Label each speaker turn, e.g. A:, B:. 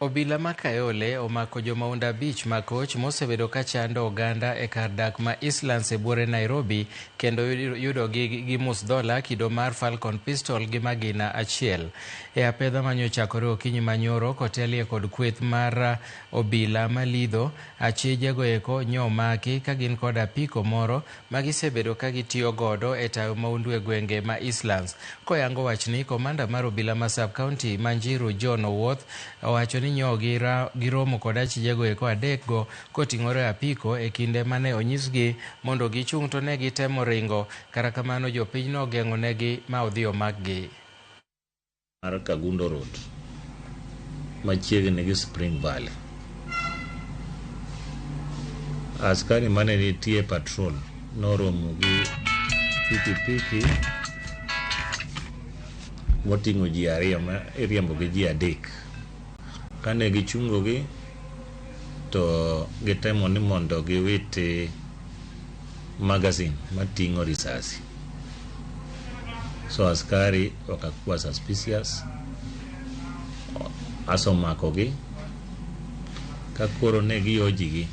A: Obila ma Kayole omako jomaundu abich makoch mosebedo ka chando oganda e kar dak ma Eastlands e buore Nairobi kendo yudogi gi musdhola kido mar Falcon pistol gi magina achiel. E apedha manyochakore okinyi manyoro kotelie kod kweth mar obila malidho, achije goeko nyomaki ka gin kod apiko moro magisebedo ka gitiyo godo e tayo maundu e gwenge ma Eastlands. Koyango wachni, komanda mar obila ma sub county ma Njiru John Owuoth owacho ni nyo giromo kod achijego eko adek go koting'ore apiko e kinde mane onyisgi mondo gichung' to ne gitemo ringo. Kata kamano jopiny nogeng'o negi ma odhi omakgi.
B: Mar Kangundo Road machiegni gi Spring Valley. Askari mane nitie patrol noromo gi pikipiki moting'o ji ariyo ma iriembo gi ji adek. Kane gichungogi to gitemo ni mondo giwiti magazine mating'o risasi. So askari wakakuwa suspicious aso omakogi ka koro ne giojigi.